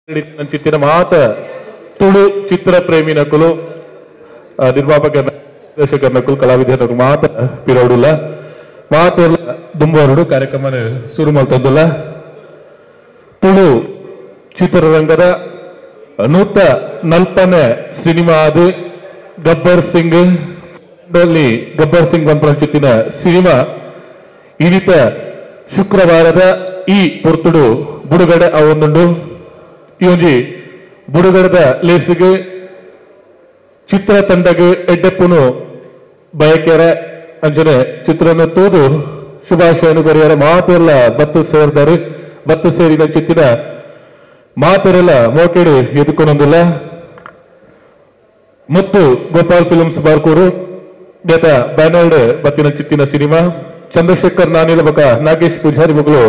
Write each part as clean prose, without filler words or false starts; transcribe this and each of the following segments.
ಚಿತ್ತಿನ ಮಾತ ತುಳು ಚಿತ್ರ ಪ್ರೇಮಿ ನಕುಲು ನಿರ್ಮಾಪಕ ನಿರ್ದೇಶಕರ ನಕುಲು ಕಲಾವಿದರ ನಕುಲು ಮಾತ ಪಿರೌಡುಲ್ಲ ಮಾತೆಲ್ಲ ದುಂಬವರುಡು ಕಾರ್ಯಕ್ರಮ ಶುರು ಮಾಡ್ತದ್ದುಲ್ಲ. ತುಳು ಚಿತ್ರರಂಗದ 140ನೇ ಸಿನಿಮಾ ಅದು ಗಬ್ಬರ್ ಸಿಂಗ್. ಗಬ್ಬರ್ ಸಿಂಗ್ ಬಂಪ್ರಂಚಿತ್ತಿನ ಸಿನಿಮಾ ಇನ್ನಿತ ಶುಕ್ರವಾರದ ಈ ಪೊರ್ತುಡು ಬುಡುಗಡೆ ಅವೊಂದುಂಡು. ಈ ಒಂಜಿ ಬುಡುಗಡೆದ ಲೇಸಿಗೆ ಚಿತ್ರ ತಂಡಗೆ ಎಡ್ಡೆಪ್ಪುನು ಬಯಕೆರೆ ಅಂಜನೆ ಚಿತ್ರನ ತೋದು ಶುಭಾಶಯನು ಬರೆಯರ ಮಾತೆಲ್ಲ ಬತ್ತು ಸೇರ್ದಾರೆ. ಬತ್ತು ಸೇರಿದ ಚಿತ್ತಿನ ಮಾತೆರೆಲ್ಲ ಮೋಕೆಡು ಎದುಕೊಂಡೊಂದಿಲ್ಲ. ಮತ್ತು ಗೋಪಾಲ್ ಫಿಲ್ಮ್ಸ್ ಬಾರ್ಕೂರು ಗತ ಬ್ಯಾನರ್ಡ್ ಬತ್ತಿನ ಚಿತ್ತಿನ ಸಿನಿಮಾ ಚಂದ್ರಶೇಖರ್ ನಾನಿಲ ಬಕ ನಾಗೇಶ್ ಪೂಜಾರಿ ಮಗಳು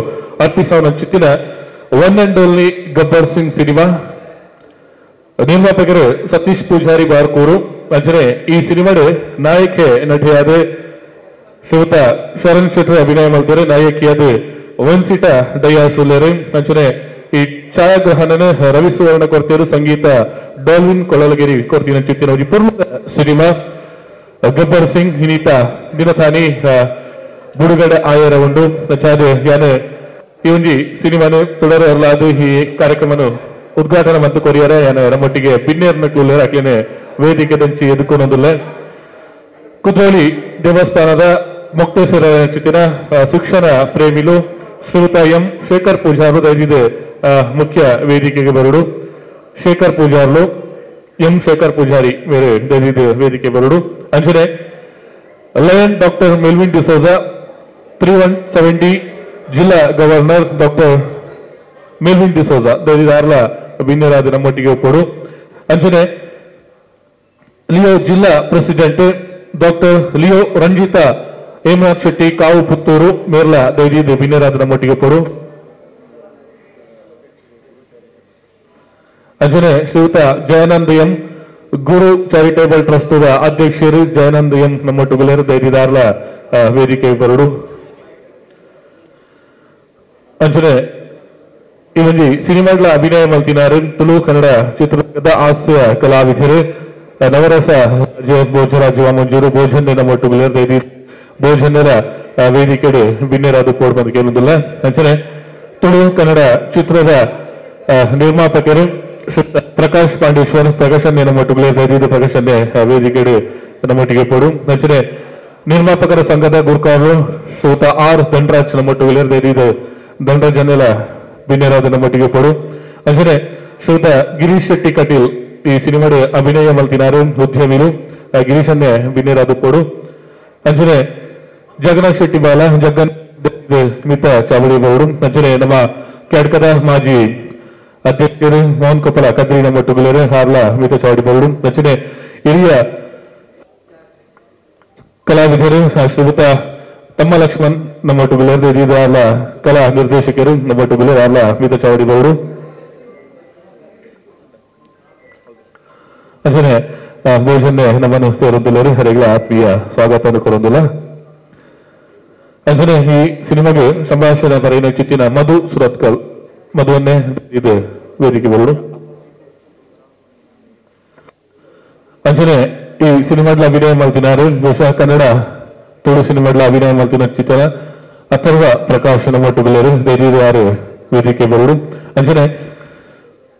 ಅರ್ಪಿಸವನ ಚಿತ್ತಿನ one and only Gabbar Singh cinema. ನಿರ್ಮಾಪಕರು ಸತೀಶ್ ಪೂಜಾರಿ ಬಾರ್ಕೂರು. ಅಂಚನೆ ಈ ಸಿನಿಮಾಡು ನಾಯಕೆ ನಟಿಯಾದ ಶ್ರೀಯುತ ಶರಣ್ ಶೆಟ್ಟಿ ಅಭಿನಯ ಮಾಡ್ತಾರೆ. ನಾಯಕಿಯಾದ ವೆನ್ಸಿಟಾ ಡಯಾಸುಲೇರು. ಅಂಚನೆ ಈ ಛಾಯಾಗ್ರಹಣನ ರವಿ ಸುವರ್ಣ ಕೊಡ್ತಿರು, ಸಂಗೀತ ಡಾಲ್ವಿನ್ ಕೊಳಲಗಿರಿ ಕೊಡ್ತಿನ ಚಿತ್ತಿನ ಪೂರ್ಣ ಸಿನಿಮಾ ಗಬ್ಬರ್ ಸಿಂಗ್ ಹಿನೀತ ದಿನತಾನಿ ಬುಡುಗಡೆ ಆಯರ ಉಂಡು. ಯಾನೆ ಈ ಒಂಜಿ ಸಿನಿಮಾನು ತುಡರಲಾದ ಈ ಕಾರ್ಯಕ್ರಮನು ಉದ್ಘಾಟನೆ ಮತ್ತು ಕೊರಿಯರ ಯಾನ ನಮ್ಮೊಟ್ಟಿಗೆ ಬಿನ್ನೇರ್ನ ಕೂಲರ್ ಅಕ್ಲೇನೆ ವೇದಿಕೆ ದಂಚಿ ಎದುಕೊಂಡೊಂದುಲ್ಲ. ಕುದ್ರೋಳಿ ದೇವಸ್ಥಾನದ ಮೊಕ್ತೇಶ್ವರ ಚಿತ್ತಿನ ಶಿಕ್ಷಣ ಪ್ರೇಮಿಲು ಶ್ರೀಯುತ ಎಂ ಶೇಖರ್ ಪೂಜಾರ್ಲು ದಯದಿದೆ ಮುಖ್ಯ ವೇದಿಕೆಗೆ ಬರುಡು. ಶೇಖರ್ ಪೂಜಾರ್ಲು ಎಂ ಶೇಖರ್ ಪೂಜಾರಿ ಬೇರೆ ದಯದಿದೆ ವೇದಿಕೆ ಬರುಡು. ಅಂಚನೆ lion doctor Melvin D'Souza 3170 ಜಿಲ್ಲಾ governor doctor Melvin D'Souza ದಯದಿದಾರ್ಲ ಬಿನ್ನೆರಾದ ನಮ್ಮೊಟ್ಟಿಗೆ ಒಪ್ಪಡು. ಅಂಚನೆ ಲಿಯೋ ಜಿಲ್ಲಾ president doctor Leo Ranjitha Hemanath Shetty Kavu Puttur Merla ದೈದಿದ್ದು ಬಿನ್ನೆರಾದ ನಮ್ಮೊಟ್ಟಿಗೆ ಒಪ್ಪಡು. ಅಂಚನೆ ಶ್ರೀಯುತ ಜಯಾನಂದ ಎಂ ಗುರು ಚಾರಿಟೇಬಲ್ ಟ್ರಸ್ಟ್ ಅಧ್ಯಕ್ಷರು ಜಯಾನಂದ ಎಂ ನಮ್ಮೊಟ್ಟುಗುಲೇರು ದೈದಿದಾರ್ಲ ವೇದಿಕೆ ಬರುಡು. ಅಂಚನೆ ಈ ಒಂಜಿ ಸಿನಿಮಾಗಳ ಅಭಿನಯ ಮಲ್ತಿನಾರು ತುಳು ಕನ್ನಡ ಚಿತ್ರರಂಗದ ಹಾಸ್ಯ ಕಲಾವಿದರು ನವರಸ ಭೋಜರಾಜ ಮಂಜೂರು ಭೋಜನ ನಮ್ಮೊಟ್ಟುಗುಲೇರು ದೈದಿ ಭೋಜನರ ವೇದಿಕೆಡು ಬಿನ್ನೆರಾದ ಕೋಡ್ ಬಂದು ಕೇಳುವುದಿಲ್ಲ. ಅಂಚನೆ ತುಳು ಕನ್ನಡ ಚಿತ್ರದ ನಿರ್ಮಾಪಕರು ಪ್ರಕಾಶ್ ಪಾಂಡೇಶ್ವರ್ ಪ್ರಕಾಶನ್ನೇ ನಮ್ಮೊಟ್ಟುಗುಲೇರು ದೈದಿದ್ದು ಪ್ರಕಾಶನ್ನೇ ವೇದಿಕೆಡು ನಮ್ಮೊಟ್ಟಿಗೆ ಪೋಡು. ಅಂಚನೆ ನಿರ್ಮಾಪಕರ ಸಂಘದ ಗುರ್ಕಾರರು ಶ್ರೀಯುತ ಆರ್ ದಂಡರಾಜ್ ನಮ್ಮೊಟ್ಟುಗುಲೇರು ದೈದಿದ್ದು ದಂಡರಾಜನ್ನೆಲ್ಲ ಬಿನ್ನೆರಾದ ನಮ್ಮೊಟ್ಟಿಗೆ ಪೋಡು. ಅಂಚನೆ ಶ್ರೀಯುತ ಗಿರೀಶ್ ಶೆಟ್ಟಿ ಕಟೀಲ್ ಈ ಸಿನಿಮಾಡು ಅಭಿನಯ ಮಲ್ತಿನಾರು ಉದ್ಯಮಿಲು ಗಿರೀಶನ್ನೇ ಬಿನ್ನೆರಾದ ಪೋಡು. ಅಂಚನೆ ಜಗನ್ನಾಥ್ ಶೆಟ್ಟಿ ಬಾಲ ಜಗನ್ ಮಿತ ಚಾವಡಿ ಬವರು. ಅಂಚನೆ ನಮ್ಮ ಕೆಡ್ಕದ ಮಾಜಿ ಅಧ್ಯಕ್ಷರು ಮೋಹನ್ ಕೊಪ್ಪಲ ಕದ್ರಿ ನಮ್ಮೊಟ್ಟುಗುಲೇರು ಹಾರ್ಲ ಮಿತ ಚಾವಡಿ ಬವರು. ಅಂಚನೆ ಹಿರಿಯ ಕಲಾವಿದರು ಶ್ರೀಯುತ ತಮ್ಮ ಲಕ್ಷ್ಮಣ್ ನಮ್ಮೊಟ್ಟುಗುಲೇರು ಹಾರ್ಲ ಕಲಾ ನಿರ್ದೇಶಕರು ನಮ್ಮೊಟ್ಟುಗುಲೇರು ಹಾರ್ಲ ಮಿತ ಚಾವಡಿ ಬವರು. ಅಂಚನೆ ಭೋಜನೆ ನಮ್ಮನ್ನು ಸೇರೊಂದುಲ್ಲರು ಹರಿಗಳ ಆತ್ಮೀಯ ಸ್ವಾಗತವನ್ನು ಕೊರೊಂದಿಲ್ಲ. ಅಂಚನೆ ಈ ಸಿನಿಮಾಗೆ ಸಂಭಾಷಣೆ ಬರೆಯಿನ ಚಿತ್ತಿನ ಮಧು ಸುರತ್ಕಲ್ ಮಧುವನ್ನೇ ಇದು ವೇದಿಕೆ ಬರುಡು. ಅಂಚನೆ ಈ ಸಿನಿಮಾಡ್ಲ ಅಭಿನಯ ಮಾಡ್ತಿನಾರು ಬಹುಶಃ ಕನ್ನಡ ತುಳು ಸಿನಿಮಾಡ್ಲ ಅಭಿನಯ ಮಾಡ್ತಿನ ಚಿತ್ರ ಅಥರ್ವ ಪ್ರಕಾಶ್ ನಮ್ಮೊಟ್ಟುಗುಲೇರು ಧೈರ್ಯವಾರು ವೇದಿಕೆ ಬರುಡು. ಅಂಚನೆ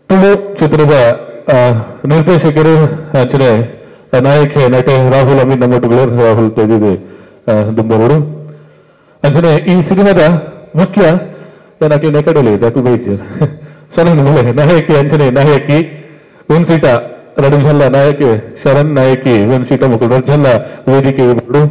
ತುಳು ಚಿತ್ರದ ನಿರ್ದೇಶಕರು ಅಂಚನೆ ನಾಯಕ ನಟ ರಾಹುಲ್ ಅಮೀನ್ ನಮ್ಮೊಟ್ಟುಗುಲೇರು ರಾಹುಲ್ ತೆಗೆದು ದುಂಬರುಡು. ಅಂಚನೆ ಈ ಸಿನಿಮಾದ ಮುಖ್ಯ ನೆಕಡಲಿ ದಕು ಬೈಚರ್ ಶರಣ್ ನಾಯಕಿ ಅಂಚನೆ ನಾಯಕಿ ವೆನ್ಸಿಟಾ ರಡುಜಲ್ಲ ನಾಯಕಿ ಶರಣ್ ನಾಯಕಿ ವೆನ್ಸಿಟಾ ಮುಖ ರಡ್ಜಲ್ಲ ವೇದಿಕೆ ಬರುಡು.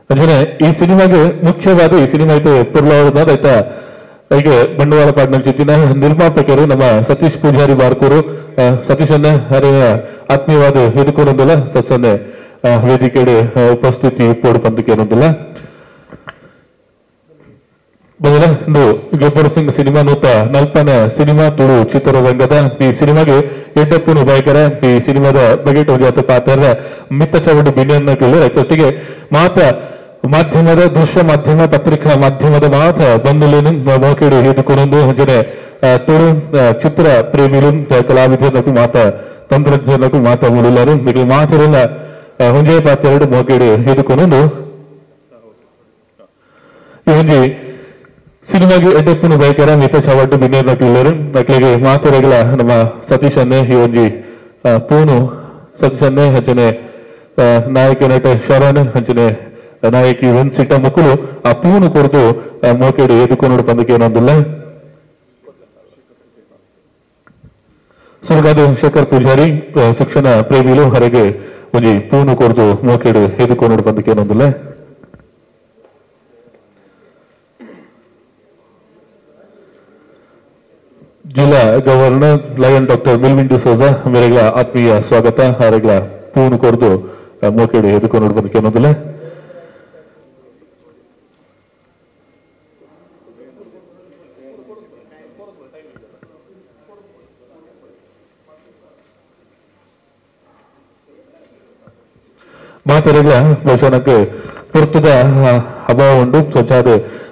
ಅಂಚನೆ ಈ ಸಿನಿಮಾಗೆ ಮುಖ್ಯವಾದ ಈ ಸಿನಿಮಾ ಆಯ್ತು ಪುರ್ಲಾವದ ಆಯ್ತಾ ಹೀಗೆ ಬಂಡವಾಳ ಪಾಟ್ನ ಚಿತ್ತಿನ ನಿರ್ಮಾಪಕರು ನಮ್ಮ ಸತೀಶ್ ಪೂಜಾರಿ ಬಾರ್ಕೂರು ಸತೀಶ್ ಅನ್ನ ಹರಿಯ ಆತ್ಮೀಯವಾದ ಎದುಕೊಂಡೊಂದಿಲ್ಲ ಸತ್ಸನ್ನೆ ವೇದಿಕೆಡೆ ಉಪಸ್ಥಿತಿ ಪೋಡು ಪಂದಕ್ಕೆ ಏನೊಂದಿಲ್ಲ. ಬದಲು ಗಬ್ಬರ್ ಸಿಂಗ್ ಸಿನಿಮಾ ನೂತ ನಲ್ಪನ ಸಿನಿಮಾ ತುಳು ಚಿತ್ರರಂಗದ ಈ ಸಿನಿಮಾಗೆ ಎಡ್ಡಪ್ಪನು ಬಯಕರ ಈ ಸಿನಿಮಾದ ಬಗೆಟ್ ಒಂಜಾತ ಪಾತ್ರ ಮಿತ್ತ ಚೌಡು ಬಿನ್ಯನ್ನ ಕೇಳಿ ಜೊತೆಗೆ ಮಾತ ಮಾಧ್ಯಮದ ದೃಶ್ಯ ಮಾಧ್ಯಮ ಪತ್ರಿಕಾ ಮಾಧ್ಯಮದ ಮಾತ ಬಂಧುಲೇನು ಮೋಕೆಡು ಹಿಡಿದುಕೊಂಡು ಅಂಚನೆ ತುಳು ಚಿತ್ರ ಪ್ರೇಮಿಲು ಕಲಾವಿದನಕ್ಕೂ ಮಾತ ತಂತ್ರಜ್ಞನಕ್ಕೂ ಮಾತ ಮುಳುಲಾರು ಮಿಗಿಲು ಮಾತಿರಲ್ಲ ಹೊಂಜೆ ಪಾತ್ರ ಮೋಕೆಡು ಹಿಡಿದುಕೊಂಡು ಈ ಒಂಜಿ ಸಿನಿಮಾಗೆ ಎಡ್ಡಪ್ಪನು ಬಯಕರ ಮಿತ ಚಾವಡ್ಡು ಬಿನ್ಯರ್ ನಕ್ಲಿಲ್ಲರು ನಕ್ಲಿಗೆ ಮಾತೆರೆಗಳ ನಮ್ಮ ಸತೀಶ್ ಅನ್ನೆ ಈ ಒಂಜಿ ಪೂನು ಸತೀಶ್ ಅನ್ನೆ ಅಂಚನೆ ನಾಯಕ ನಟ ಶರಣ್ ಅಂಚನೆ ನಾಯಕಿ ವೆನ್ಸಿಟ ಮಕ್ಕಳು ಆ ಪೂನು ಕೊರದು ಮೋಕೆಡು ಎದುಕೊಂಡು ಬಂದಕ್ಕೆ ಏನೊಂದಿಲ್ಲ. ಸುರ್ಗಾದು ಶೇಖರ್ ಪೂಜಾರಿ ಶಿಕ್ಷಣ ಪ್ರೇಮಿಲು ಹೊರಗೆ ಒಂಜಿ ಪೂನು ಕೊರದು ಮೋಕೆಡು ಎದುಕೊಂಡು ಬಂದಕ್ಕೆ ಏನೊಂದಿಲ್ಲ. ಜಿಲ್ಲಾ governor lion doctor Melvin D'Souza ಮೇರೆಗಳ ಆತ್ಮೀಯ ಸ್ವಾಗತ ಹಾರೆಗಳ ಪೂನು ಕೊರದು ಮೋಕೆಡು ಎದುಕೊಂಡು ಬಂದಕ್ಕೆ ಏನೊಂದಿಲ್ಲ. ಮಾತೆರೆಗಳ ಬಹುಶಃ ಪೊರ್ತದ ಅಭಾವ ಉಂಟು ಸ್ವಚ್ಛಾದ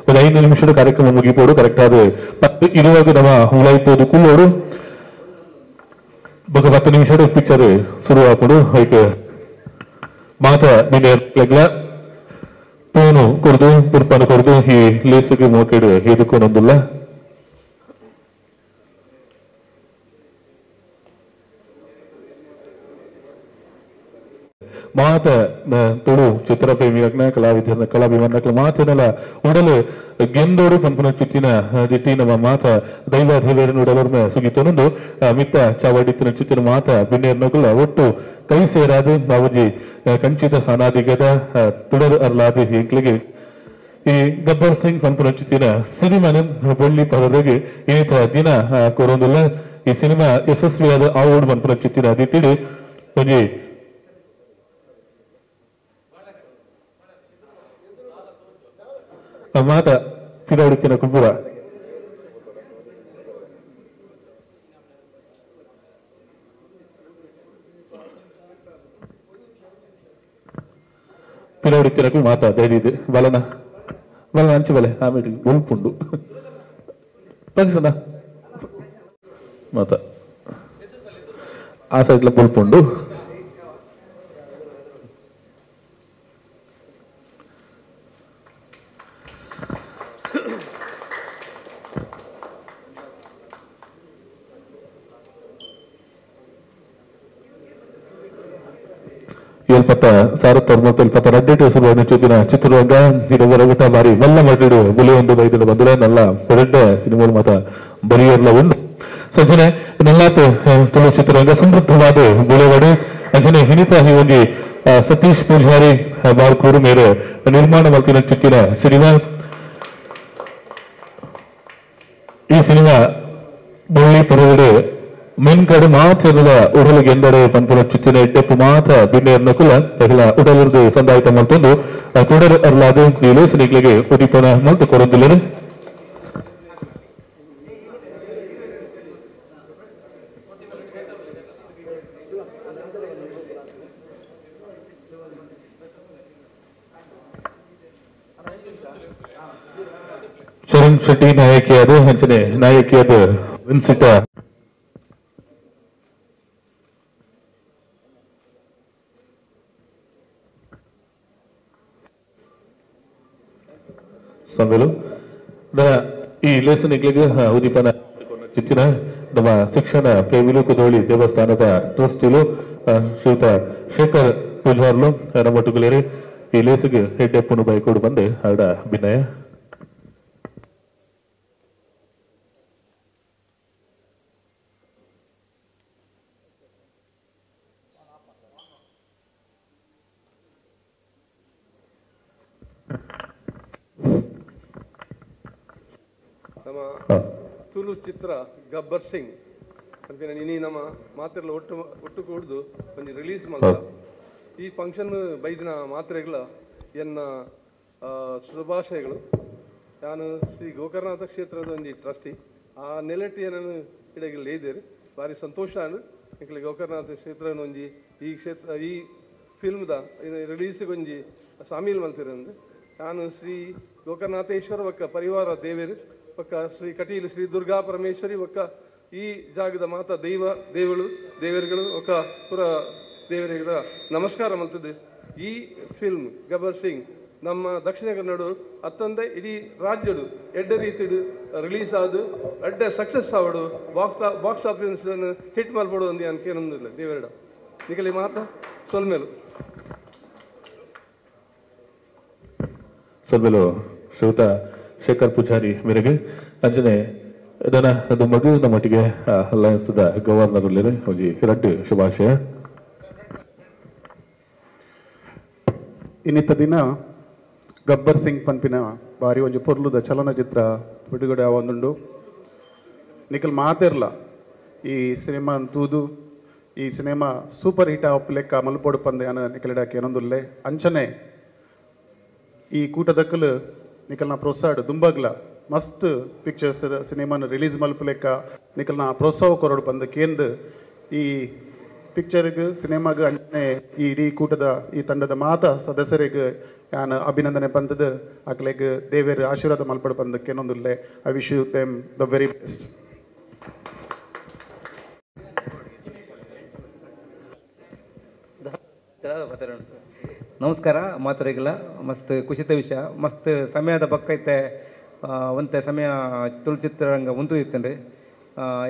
ಒಂದು 5 ನಿಮಿಷದ ಕಾರ್ಯಕ್ರಮ ಮುಗಿಪೋಡು ಕರೆಕ್ಟ್ ಆದ 10:20 ನಮ್ಮ ಉಳಾಯಿಪೋದು ಕುಲ್ಲೋಡು ಬೊಕ 10 ನಿಮಿಷದ ಪಿಕ್ಚರ್ ಶುರು ಆಪುಡು ಐಕ್ ಮಾತ ಬಿನೆರ್ಲೆಗ್ಲ ಪೂನು ಕೊರ್ದು ಪುರ್ಪನು ಕೊರ್ದು ಈ ಲೇಸುಗೆ ಮೋಕೆಡು ಎದುಕೊಂಡೊಂದುಲ್ಲ. ಮಾತ ತುಳು ಚಿತ್ರ ಪ್ರೇಮಿಗಳನ್ನ ಕಲಾವಿದರನ್ನ ಕಲಾಭಿಮಾನಗಳ ಮಾತಿನಲ್ಲ ಉಡಲು ಗೆಂದೋಡು ಪಂಪನ ಚಿತ್ತಿನ ದಿಟ್ಟಿ ನಮ್ಮ ಮಾತ ದೈವ ದೇವರನ್ನು ಉಡಲರ್ನ ಸುಗಿತನೊಂದು ಮಿತ್ತ ಚಾವಡಿತ್ತಿನ ಚಿತ್ತಿನ ಮಾತ ಬಿನ್ನೆರ್ನಕುಲ ಒಟ್ಟು ಕೈ ಸೇರಾದು ಬಾಬುಜಿ ಕಂಚಿತ ಸಾನಾದಿಗದ ತುಡರು ಅರ್ಲಾದಿ ಎಂಕ್ಲಿಗೆ ಈ ಗಬ್ಬರ್ ಸಿಂಗ್ ಪಂಪನ ಚಿತ್ತಿನ ಸಿನಿಮಾನ ಬಳ್ಳಿ ಪದರಿಗೆ ಈತ ದಿನ ಕೊರೊಂದಿಲ್ಲ. ಈ ಸಿನಿಮಾ ಯಶಸ್ವಿಯಾದ ಆವೋಡ್ ಪಂಪನ ಚಿತ್ತಿನ ದಿಟ್ಟಿಡಿ ಒಂಜಿ ಮಾತ ಪಿರವಡಿಕ್ಕಿನ ಕುಂಬುರ ಪಿರವಡಿಕ್ಕಿನಕು ಮಾತ ದೈದಿದೆ ಬಲನ ಬಲನ ಅಂಚು ಬಲೆ ಆಮೇಲೆ ಬೊಲ್ಪುಂಡು ಪಂಚನ ಮಾತ ಆ ಸೈಡ್ಲ ಬೊಲ್ಪುಂಡು. ಏಲ್ಪತ್ತ ಸಾರತ್ತೊಂಬತ್ತು ಏಲ್ಪತ್ತ ರಡ್ಡೆಟು ಸುರುವನ್ನು ಚೂತಿನ ಚಿತ್ರರಂಗ ಇದರ ಬಾರಿ ಮಲ್ಲ ಮಟ್ಟಿಡು ಬುಲಿ ಒಂದು ಬೈದಿನ ಬಂದ್ರೆ ನಲ್ಲ ಹೊರಡ್ಡೆ ಸಿನಿಮಾ ಮಾತ ಬರೆಯೋರ್ಲ ಒಂದು ಸಂಜನೆ ನಲ್ಲಾತ್ ತುಳು ಚಿತ್ರರಂಗ ಸಮೃದ್ಧವಾದ ಬುಲೆವಡೆ ಅಂಜನೆ ಹಿನಿತ ಈ ಒಂಜಿ ಸತೀಶ್ ಪೂಜಾರಿ ಬಾರ್ಕೂರು ಮೇರೆ ನಿರ್ಮಾಣ ಮಲ್ತಿನ ಚಿತ್ತಿನ ಸಿನಿಮಾ. ಈ ಸಿನಿಮಾ ಬಳ್ಳಿ ಪರಗಡೆ ಮೆನ್ಕಡು ಮಾತಿರದ ಉಡಲು ಎಂದರೆ ಪಂಪುನ ಚಿತ್ತಿನ ಎಡ್ಡೆಪ್ಪು ಮಾತ ಬಿನ್ನೆಯರ್ನ ಕುಲ ತಹಿಲ ಉಡಲಿರ್ದು ಸಂದಾಯಿತ ಮಲ್ತೊಂದು ತುಡರು ಅರ್ಲಾದು ಈ ಲೇಸನಿಗಳಿಗೆ ಉದೀಪನ ಮಲ್ತು ಕೊರೊಂದಿಲ್ಲರು. ಶರಣ್ ಶೆಟ್ಟಿ ನಾಯಕಿಯಾದ ಅಂಚನೆ ನಾಯಕಿಯಾದ ವಿನ್ಸಿಟ ಸಂಬಳು ಈ ಲೇಸನಿಗಳಿಗೆ ಉದೀಪನ ಚಿತ್ತಿನ ನಮ್ಮ ಶಿಕ್ಷಣ ಪ್ರೇಮಿಲು ಕುದೋಳಿ ದೇವಸ್ಥಾನದ ಟ್ರಸ್ಟಿಲು ಶ್ರೀಯುತ ಶೇಖರ್ ಪೂಜಾರ್ಲು ನಮ್ಮೊಟ್ಟುಗುಲೇರಿ ಈ ಲೇಸಿಗೆ ಹೆಡ್ಡೆಪ್ಪನು ಬೈಕೋಡು ಬಂದೆ ಆಡ ವಿನಯ. ನಮ್ಮ ತುಳು ಚಿತ್ರ ಗಬ್ಬರ್ ಸಿಂಗ್ ಅಂತ ಇನಿ ನಮ್ಮ ಮಾತ್ರೆಲ್ಲ ಒಟ್ಟು ಒಟ್ಟು ಕೂಡ್ದು ಒಂಜಿ ರಿಲೀಸ್ ಮಲ್ತ ಈ ಫಂಕ್ಷನ್ ಬೈದಿನ ಮಾತ್ರೆಗಳ ಎನ್ನ ಶುಭಾಶಯಗಳು. ನಾನು ಶ್ರೀ ಗೋಕರ್ಣನಾಥ ಕ್ಷೇತ್ರದ ಒಂಜಿ ಟ್ರಸ್ಟಿ ಆ ನೆಲೆಟ್ಟಿ ನಾನು ಇಡಗಿಲ್ಲ ಇದ್ದೇನೆ ಭಾರಿ ಸಂತೋಷ ಎಂಕಲೆ ಗೋಕರ್ಣನಾಥ ಕ್ಷೇತ್ರ ಒಂಜಿ ಈ ಕ್ಷೇತ್ರ ಈ ಫಿಲ್ಮ್ದ ರಿಲೀಸ್ ಒಂಜಿ ಸಾಮೀಲ್ ಮಲ್ತಿರಂದು ನಾನು ಶ್ರೀ ಗೋಕರ್ಣನಾಥೇಶ್ವರ ಒಕ್ಕ ಪರಿವಾರ ದೇವರು ಒಕ್ಕ ಶ್ರೀ ಕಟೀಲು ಶ್ರೀ ದುರ್ಗಾ ಪರಮೇಶ್ವರಿ ಒಕ್ಕ ಈ ಜಾಗದ ಮಾತಾ ದೈವ ದೇವಳು ದೇವರುಗಳು ಒಕ್ಕ ಪುರ ದೇವರಿಗಳ ನಮಸ್ಕಾರ ಮಲ್ತದೆ. ಈ ಫಿಲ್ಮ್ ಗಬ್ಬರ್ ಸಿಂಗ್ ನಮ್ಮ ದಕ್ಷಿಣ ಕನ್ನಡ ಅತ್ತಂದೆ ಇಡೀ ರಾಜ್ಯಡು ಎಡ್ಡೆ ರೀತಿಡು ರಿಲೀಸ್ ಆದು ಎಡ್ಡೆ ಸಕ್ಸಸ್ ಆವಡು box office hit ಮಲ್ಪಡು ಅಂದು ಅನ್ಕೇನೊಂದಿಲ್ಲ ದೇವರಡ ನಿಕಲಿ ಮಾತಾ ಸೊಲ್ಮೇಲು ಸೊಲ್ಮೇಲು ಶ್ರೀಯುತ ಶೇಖರ್ ಪೂಜಾರಿ ಮೇರೆಗೆ ಅಂಜನೆ ದನ ಅದು ಮಗು ನಮ್ಮೊಟ್ಟಿಗೆ ಅಲಯನ್ಸ್ ಗವರ್ನರ್ ಒಂಜಿ ರಡ್ಡು ಶುಭಾಶಯ. ಇನ್ನಿತ ದಿನ ಗಬ್ಬರ್ ಸಿಂಗ್ ಪನ್ಪಿನ ಬಾರಿ ಒಂಜಿ ಪೊರ್ಲುದ ಚಲನಚಿತ್ರ ಬಿಡುಗಡೆ ಆವೊಂದುಂಡು. ನಿಕಲ್ ಮಾತೆರ್ಲ ಈ ಸಿನಿಮಾ ತೂದು ಈ cinema super hit ಆಪ್ ಲೆಕ್ಕ ಮಲ್ಪೋಡು ಪಂದೆ ಅನ ನಿಕಲಿಡಾಕೆ ಏನೊಂದುಲ್ಲೆ. ಅಂಚನೆ ಈ ಕೂಟದಕ್ಕಲು ನಿಕಲ್ನ ಪ್ರೋತ್ಸಾಹ ದುಂಬಗ್ಲ ಮಸ್ತ್ ಪಿಕ್ಚರ್ಸ್ ಸಿನಿಮಾನ ರಿಲೀಸ್ ಮಲ್ಪ ಲೆಕ್ಕ ನಿಕಲ್ನ ಪ್ರೋತ್ಸಾಹ ಕೊರಡು ಪಂದ ಕೇಂದ್ರ ಈ ಪಿಕ್ಚರ್ಗೆ ಸಿನಿಮಾಗೆ ಅಂಚನೆ ಈ ಇಡೀ ಕೂಟದ ಈ ತಂಡದ ಮಾತ ಸದಸ್ಯರಿಗೆ ನಾನು ಅಭಿನಂದನೆ ಪಂದದ ಅಕ್ಲೆಗ್ ದೇವೇರು ಆಶೀರ್ವಾದ ಮಲ್ಪಡು ಪಂದಕ್ಕೆ ಏನೊಂದುಲ್ಲೆ. I wish you them the very best. ನಮಸ್ಕಾರ ಮಾತರಿಗಿಲ್ಲ ಮಸ್ತ್ ಖುಷಿತ ವಿಷಯ ಮಸ್ತ್ ಸಮಯದ ಬಕ್ಕೈತೆ ಒಂತೆ ಸಮಯ ತುಳು ಚಿತ್ರರಂಗ ಉಂತು ಇತ್ತಂಡ್ರಿ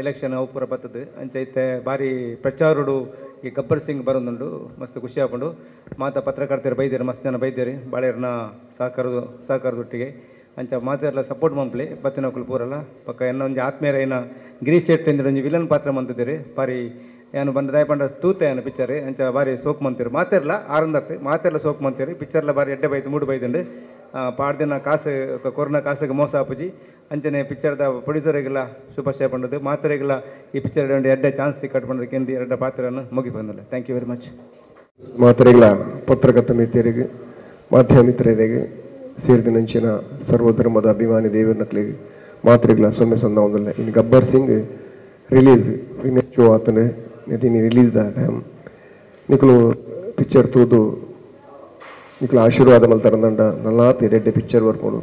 ಎಲೆಕ್ಷನ್ ಅವು ಪೂರ ಬರ್ತದೆ ಅಂಚೈತೆ ಭಾರಿ ಪ್ರಚಾರುಡು ಈ ಗಬ್ಬರ್ ಸಿಂಗ್ ಬರೋದುಂಡು ಮಸ್ತ್ ಖುಷಿ ಆಪುಂಡು. ಮಾತ ಪತ್ರಕರ್ತರು ಬೈದೇರು ಮಸ್ತ್ ಜನ ಬೈದೇರಿ ಬಾಳೆಯರ್ನ ಸಹಕಾರದೊಟ್ಟಿಗೆ ಅಂಚ ಮಾತೆಲ್ಲ ಸಪೋರ್ಟ್ ಮಂಪ್ಲಿ ಬತ್ತಿನಕುಲು ಪೂರಲ್ಲ ಪಕ್ಕ ಎನ್ನ ಒಂಜಿ ಆತ್ಮೀಯರೈನ ಗಿರೀಶ್ ಶೆಟ್ಟಿ ಅಂದ್ರೆ ಒಂಜಿ ವಿಲನ್ ಪಾತ್ರ ಮಂತಿದ್ದೀರಿ ಭಾರಿ ಏನು ಬಂದ ದಯಪಂಡ ತೂತೆ ಏನು ಪಿಕ್ಚರ್ ಅಂಚ ಭಾರಿ ಸೋಕ್ ಮಂತೀರಿ ಮಾತೆರ್ಲ ಆರಂದತ್ತೆ ಮಾತೆರ್ಲ ಸೋಕ್ ಮಂತೀರಿ ಪಿಕ್ಚರ್ಲ ಭಾರಿ ಎಡ್ಡೆ ಬೈದು ಮೂಡು ಬೈದುಂಡು ಪಾಡ್ದಿನ ಕಾಸು ಕೊರೋನಾ ಕಾಸಿಗೆ ಮೋಸ ಆಪುಜಿ ಅಂಚನೆ ಪಿಕ್ಚರ್ದ ಪ್ರೊಡ್ಯೂಸರಿಗೆಲ್ಲ ಶುಭಾಶಯ ಪಂಡದು ಮಾತರಿಗೆಲ್ಲ ಈ ಪಿಕ್ಚರ್ ಎಡ್ಡೆ ಚಾನ್ಸ್ ಸಿಕ್ಕಟ್ಟು ಪಂಡದಕ್ಕೆ ಎಂದು ಎರಡ ಪಾತ್ರವನ್ನು ಮುಗಿ ಬಂದಿಲ್ಲ. Thank you very much. ಮಾತರಿಗಳ ಪತ್ರಕರ್ತ ಮಿತ್ರರಿಗೆ ಮಾಧ್ಯಮ ಮಿತ್ರರಿಗೆ ಸೇರಿದ ಸರ್ವಧರ್ಮದ ಅಭಿಮಾನಿ ದೇವರನಕ್ಲಿಗೆ ಮಾತ್ರೆಗಳ ಸೊನ್ನೆ ಸೊನ್ನ ಒಂದಲ್ಲ. ಇನ್ನು ಗಬ್ಬರ್ ಸಿಂಗ್ ರಿಲೀಸ್ ಶೋ ಆತನ ನಿತಿನಿ ರಿಲೀಸ್ ದ ಟೈಮ್ ನಿಕಲು ಪಿಕ್ಚರ್ ತೂದು ನಿಕಲು ಆಶೀರ್ವಾದ ಮಲ್ತರಂದಂಡ ನಲ್ಲಾತ್ ಎಡ್ಡೆ ಪಿಕ್ಚರ್ ಬರ್ಪೋಡು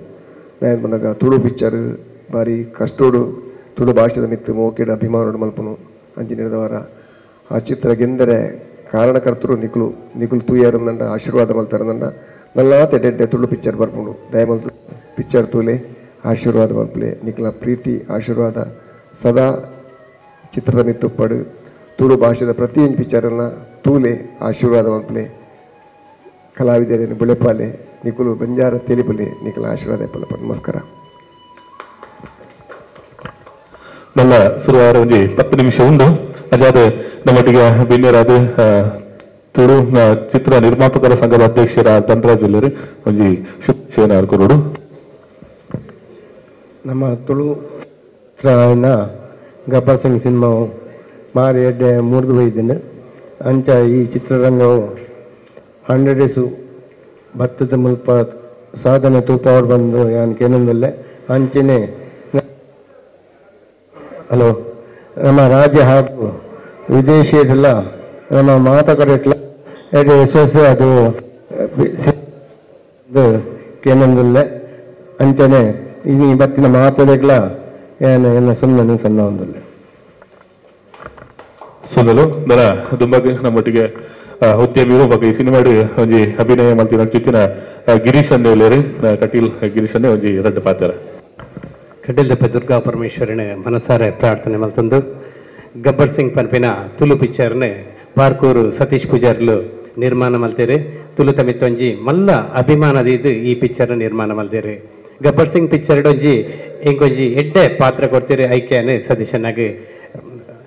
ದಾಯನ್ ಬಂದಾಗ ತುಳು ಪಿಕ್ಚರ್ ಬಾರಿ ಕಷ್ಟೋಡು ತುಳು ಭಾಷೆದ ಮಿತ್ತು ಮೋಕೆಡ್ ಅಭಿಮಾನೋಡು ಮಲ್ಪನು ಅಂಚಿನಿರ್ದವರ ಆ ಚಿತ್ರ ಗೆಂದರೆ ಕಾರಣಕರ್ತರು ನಿಕಲು ನಿಕಲು ತೂಯರಂದಂಡ ಆಶೀರ್ವಾದ ಮಲ್ತರಂದಂಡ ನಲ್ಲಾತ್ ಎಡ್ಡೆ ತುಳು ಪಿಕ್ಚರ್ ಬರ್ಪೋಡು ದಯಮಲ್ತು ಪಿಕ್ಚರ್ ತೂಲೆ ಆಶೀರ್ವಾದ ಮಲ್ಪಲೆ ನಿಕಲ ಪ್ರೀತಿ ಆಶೀರ್ವಾದ ಸದಾ ಚಿತ್ರದ ಮಿತ್ತುಪ್ಪಡು ತುಳು ಭಾಷೆದ ಪ್ರತಿಯೊಂದು ಪಿಕ್ಚರನ್ನ ತೂಲೆ ಆಶೀರ್ವಾದ ಮಲ್ಪಲೆ ಕಲಾವಿದರನ್ನು ಬುಳೆಪಾಲೆ ನಿಕುಲು ಬಂಜಾರ ತೆಲಿಪಲೆ ನಿಕಲ ಆಶೀರ್ವಾದ ಪಲಪ. ನಮಸ್ಕಾರ. ನನ್ನ ಸುರುವಾರ ಒಂಜಿ 10 ನಿಮಿಷ ಉಂಡು ಅದಾದ ನಮ್ಮೊಟ್ಟಿಗೆ ಬಿನ್ನೆರಾದ ತುಳು ಚಿತ್ರ ನಿರ್ಮಾಪಕರ ಸಂಘದ ಅಧ್ಯಕ್ಷರ ಧನರಾಜ್ ಉಲ್ಲೇರಿ ಒಂಜಿ ಶುಭ ಕೊರಡು. ನಮ್ಮ ತುಳು ಚಿತ್ರ ಗಬ್ಬರ್ ಸಿಂಗ್ ಸಿನಿಮಾವು ಮಾರಿ ಎಡ್ಡೆ ಮುರಿದು ಬೈದಿನ ಅಂಚ ಈ ಚಿತ್ರರಂಗವು 100 ಡೇಸು ಭತ್ತದ ಮುಲ್ಪ ಸಾಧನೆ ತೂಪವರು ಬಂದು ಯಾನ್ ಕೇನೊಂದುಲ್ಲೆ. ಅಂಚನೆ ಹಲೋ ನಮ್ಮ ರಾಜ್ಯ ಹಾಗೂ ವಿದೇಶಿಯರೆಲ್ಲ ನಮ್ಮ ಮಾತ ಕಡೆಟ್ಲ ಎಡ್ಡೆ ಯಶಸ್ಸು ಅದು ಕೇನೊಂದುಲ್ಲೆ. ಅಂಚನೆ ಈ ಬತ್ತಿನ ಮಾತದೆಗ್ಲ ಏನು ಎಲ್ಲ ಸುಮ್ಮನೆ ಸಣ್ಣ ಒಂದುಲ್ಲೆ. ಸುಂದಲು ದರ ದುಂಬಗ್ ನಮ್ಮೊಟ್ಟಿಗೆ ಉದ್ಯಮಿರು ಬಗ್ಗೆ ಈ ಸಿನಿಮಾ ಒಂಜಿ ಅಭಿನಯ ಮಲ್ತಿನ ಚಿತ್ತಿನ ಗಿರೀಶ್ ಅನ್ನೇ ಉಲ್ಲೇರಿ ಕಟೀಲ್ ಗಿರೀಶ್ ಅನ್ನೇ ಒಂಜಿ ರಡ್ಡು ಪಾತ್ರ. ಕಟೀಲ್ದಪ್ಪ ದುರ್ಗಾ ಪರಮೇಶ್ವರನ ಮನಸಾರೆ ಪ್ರಾರ್ಥನೆ ಮಲ್ತಂದು ಗಬ್ಬರ್ ಸಿಂಗ್ ಪನ್ಪಿನ ತುಳು ಪಿಕ್ಚರ್ನೆ ಬಾರ್ಕೂರು ಸತೀಶ್ ಪೂಜಾರ್ಲು ನಿರ್ಮಾಣ ಮಲ್ತೇರಿ. ತುಳು ತಮಿತ್ತೊಂಜಿ ಮಲ್ಲ ಅಭಿಮಾನದ ಇದು ಈ ಪಿಕ್ಚರ್ನ ನಿರ್ಮಾಣ ಮಲ್ತೇರಿ. ಗಬ್ಬರ್ ಸಿಂಗ್ ಪಿಕ್ಚರ್ ಒಂಜಿ ಇಂಕೊಂಜಿ ಎಡ್ಡೆ ಪಾತ್ರ ಕೊಡ್ತೀರಿ ಐಕ್ಯಾನೆ ಸತೀಶನಾಗಿ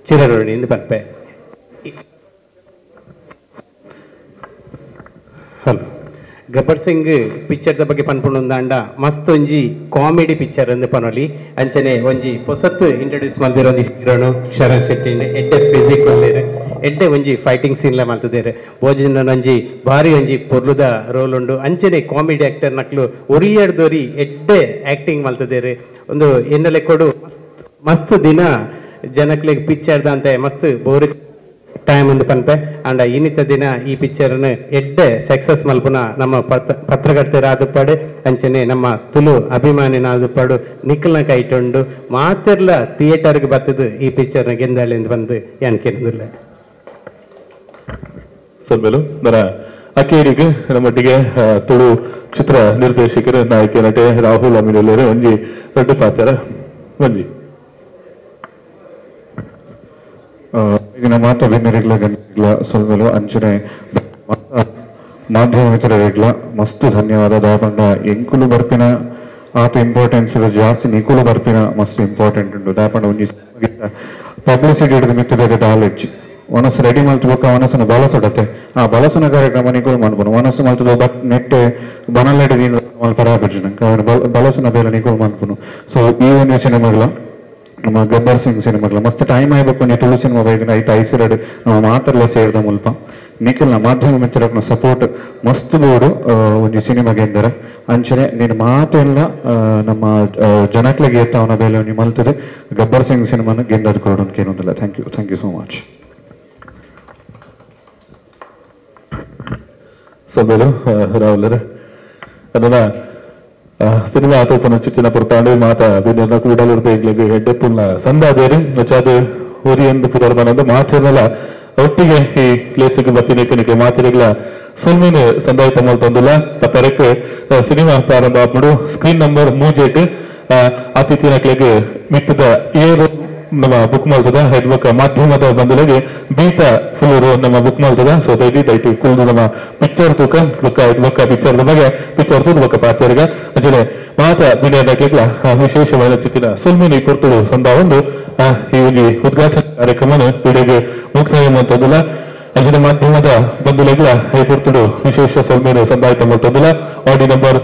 ಚಿರಋಣಿ ಎಂದು ಪನ್ಪೆ. ಹಲೋ ಗಬ್ಬರ್ ಸಿಂಗ್ ಪಿಕ್ಚರ್ದ ಬಗ್ಗೆ ಪನ್ಪುಂಡಂದಾಂಡ ಮಸ್ತ್ ಒಂಜಿ ಕಾಮಿಡಿ ಪಿಕ್ಚರ್ ಅಂದ್ ಪನೊಲಿ. ಅಂಚನೆ ಒಂಜಿ ಪೊಸತ್ತು ಇಂಟ್ರೊಡ್ಯೂಸ್ ಮಲ್ದಿರೋ ಒಂಜಿ ಹೀರೋನು ಶರಣ್ ಶೆಟ್ಟಿ ಎಡ್ಡೆ ಫಿಸಿಕ್ ಉಲ್ಲೇರು. ಎಡ್ಡೆ ಒಂಜಿ ಫೈಟಿಂಗ್ ಸೀನ್ಲ ಮಲ್ತದೇರು ಭೋಜನ ಒಂಜಿ ಭಾರಿ ಒಂಜಿ ಪೊರ್ಲುದ ರೋಲ್ ಉಂಡು ಅಂಚನೆ ಕಾಮಿಡಿ ಆಕ್ಟರ್ ನಕ್ಲು ಒರಿಯಡ್ದೊರಿ ಎಡ್ಡೆ ಆಕ್ಟಿಂಗ್ ಮಲ್ತದೇರು ಒಂದು ಎನ್ನಲೆ ಕೊಡು ಮಸ್ತ್ ದಿನ ಜನಕ್ಲೆಗ್ ಪಿಕ್ಚರ್ ದಂತೆ ಮಸ್ತ್ ಬೋರ್ ಟೈಮ್ ಒಂದು ಪನ್ಪೆ ಅಂಡ ಇನ್ನಿತ ದಿನ ಈ ಪಿಕ್ಚರ್ನ ಎಡ್ಡೆ ಸಕ್ಸಸ್ ಮಲ್ಪುನ ನಮ್ಮ ಪತ್ರಕರ್ತರಾದಪಾಡು ಅಂಚನೆ ನಮ್ಮ ತುಳು ಅಭಿಮಾನಿನಾದಪಾಡು ನಿಖಲ್ನ ಕೈಟುಂಡು ಮಾತೆರ್ಲ ಥಿಯೇಟರ್ಗೆ ಬರ್ತದೆ ಈ ಪಿಕ್ಚರ್ನ ಗೆಂದಾಳಿ ಅಂತ ಬಂದು ಯಾನ್ ಕೇಳಿಲ್ಲ. ಸೊಲ್ಮೆಲು ನರ ಅಕೇರಿಗೆ ನಮ್ಮೊಟ್ಟಿಗೆ ತುಳು ಚಿತ್ರ ನಿರ್ದೇಶಕರು ನಾಯಕ ನಟೆ ರಾಹುಲ್ ಅಮೀನುಲ್ಲೇರು ಒಂಜಿ ದೊಡ್ಡ ಪಾತ್ರ ಒಂಜಿ ಈಗಿನ ಮಾತ ಬೆನ್ನರಿಗ್ಲ ಗಣ್ಯರಿಗ್ಲ ಸೊಲ್ಮೆಲು ಅಂಚನೆ ಮಾಧ್ಯಮ ಮಿತ್ರರಿಗ್ಲ ಮಸ್ತ್ ಧನ್ಯವಾದ. ದಾಪಂಡ ಎಂಕುಲು ಬರ್ಪಿನ ಆತ ಇಂಪಾರ್ಟೆನ್ಸ್ ಜಾಸ್ತಿ ನಿಕುಲು ಬರ್ಪಿನ ಮಸ್ತ್ ಇಂಪಾರ್ಟೆಂಟ್ ಉಂಟು. ದಾಪಂಡ ಒಂಜಿ ಪಬ್ಲಿಸಿಟಿ ಹಿಡಿದು ಮಿತ್ತು ಬೇರೆ ನಾಲೆಡ್ಜ್ ವನಸ್ಸು ರೆಡಿ ಮಲ್ತುಬೊಕ್ಕ ವನಸ್ಸನ್ನು ಬಳಸೊಡತ್ತೆ ಆ ಬಳಸುನ ಕಾರ್ಯಕ್ರಮ ನಿಕುಲು ಮನ್ಪುನು ವನಸ್ಸು ಮಲ್ತುದು ಬಟ್ ನೆಟ್ಟೆ ಬನಲೆಡ್ ಮಲ್ಪರ ಆಪುಜಿ ಬಳಸುನ ಬೇಲೆ ನಿಕುಲು ಮನ್ಪುನು. ಸೊ ಈ ಒಂದು ಸಿನಿಮಾಗಳ ನಮ್ಮ ಗಬ್ಬರ್ ಸಿಂಗ್ ಸಿನಿಮಾಗಳ ಮಸ್ತ್ ಟೈಮ್ ಆಯ್ಬೇಕು ನೀ ತುಳು ಸಿನಿಮಾ ಬೈದಿನ ಐತ ಐಸಿರಡ್ ನಮ್ಮ ಮಾತ್ರಲ್ಲ ಸೇರಿದ ಮುಲ್ಪ ನಿಖಲ್ನ ಮಾಧ್ಯಮ ಮಿತ್ರನ ಸಪೋರ್ಟ್ ಮಸ್ತ್ ಬೋಡು ಒಂಜಿ ಸಿನಿಮಾಗೆ ಎಂದರೆ ಅಂಚನೆ ನೀನು ಮಾತೆಲ್ಲ ನಮ್ಮ ಜನಕ್ಲೆಗೆ ಏತ್ತಾವನ ಬೇಲೆ ಒಂಜಿ ಮಲ್ತದೆ ಗಬ್ಬರ್ ಸಿಂಗ್ ಸಿನಿಮಾನ ಗೆಂದದ್ ಕೊಡು ಅಂತ ಏನೊಂದಿಲ್ಲ. Thank you, thank you so much. ಸೊಲ್ಮೆಲು ರಾಹುಲ್ ಅದನ್ನ ಸಿನಿಮಾ ಆತೋಪನ ಚಿತ್ತಿನ ಪುರ್ತಾಂಡು ಮಾತ ಬಿನ್ನ ಕೂಡಲಿರ್ದ ಎಂಗ್ಲಿಗ್ ಎಡ್ಡೆಪ್ಪುಲ್ನ ಸಂದಾದೇರಿ ನಚಾದ ಹೊರಿಯಂದು ಪುದರ್ಮನಂದು ಮಾತೆರ್ನಲ ಒಟ್ಟಿಗೆ ಈ ಪ್ಲೇಸಿಗೆ ಬತ್ತಿನ ಮಾತೆರೆಗ್ಲ ಸೊಲ್ಮೆನು ಸಂದಾಯ ಮಲ್ತೊಂದುಲ್ಲ. ಪತ್ತರಕ್ಕೆ ಸಿನಿಮಾ ಪ್ರಾರಂಭ ಆಪುಂಡು. ಸ್ಕ್ರೀನ್ ನಂಬರ್ 3 ಅತಿಥಿನಕ್ಲೆಗ್ ಮಿತ್ತದ 7 ನಮ್ಮ ಬುಕ್ ಮಲ್ತದ ಹೆಡ್ವಕ ಮಾಧ್ಯಮದ ಬಂಧುಗಳಿಗೆ ಬೀತ ಫುಲ್ಲೂರು ನಮ್ಮ ಬುಕ್ ಮಲ್ತದ. ಸೊ ದಯವಿ ದಯವಿಟ್ಟು ಕುಲ್ದು ನಮ್ಮ ಪಿಕ್ಚರ್ ತೂಕ ಬೊಕ್ಕ ಬೊಕ್ಕ ಪಿಕ್ಚರ್ ಬಗ್ಗೆ ಪಿಕ್ಚರ್ ತೂದು ಬೊಕ್ಕ ಪಾತ್ರಗ ಅಂಚನೆ ಮಾತ ಬಿನಯದ ವಿಶೇಷವಾದ ಚಿತ್ತಿನ ಸುಲ್ಮಿನಿ ಪೊರ್ತುಡು ಸಂದ ಒಂದು ಈ ಒಂದು ಉದ್ಘಾಟನಾ ಕಾರ್ಯಕ್ರಮ ಇಡೆಗೆ ಮುಕ್ತಾಯ ಮಲ್ತೊಂದುಲ್ಲ. ಅಂಚನೆ ಮಾಧ್ಯಮದ ಬಂಧುಗಳಿಗೆ ಈ ಪೊರ್ತುಡು ವಿಶೇಷ ಸೊಲ್ಮೆನು ಸಂದಾಯ ಮಲ್ತೊಂದುಲ್ಲ. ಆಡಿ ನಂಬರ್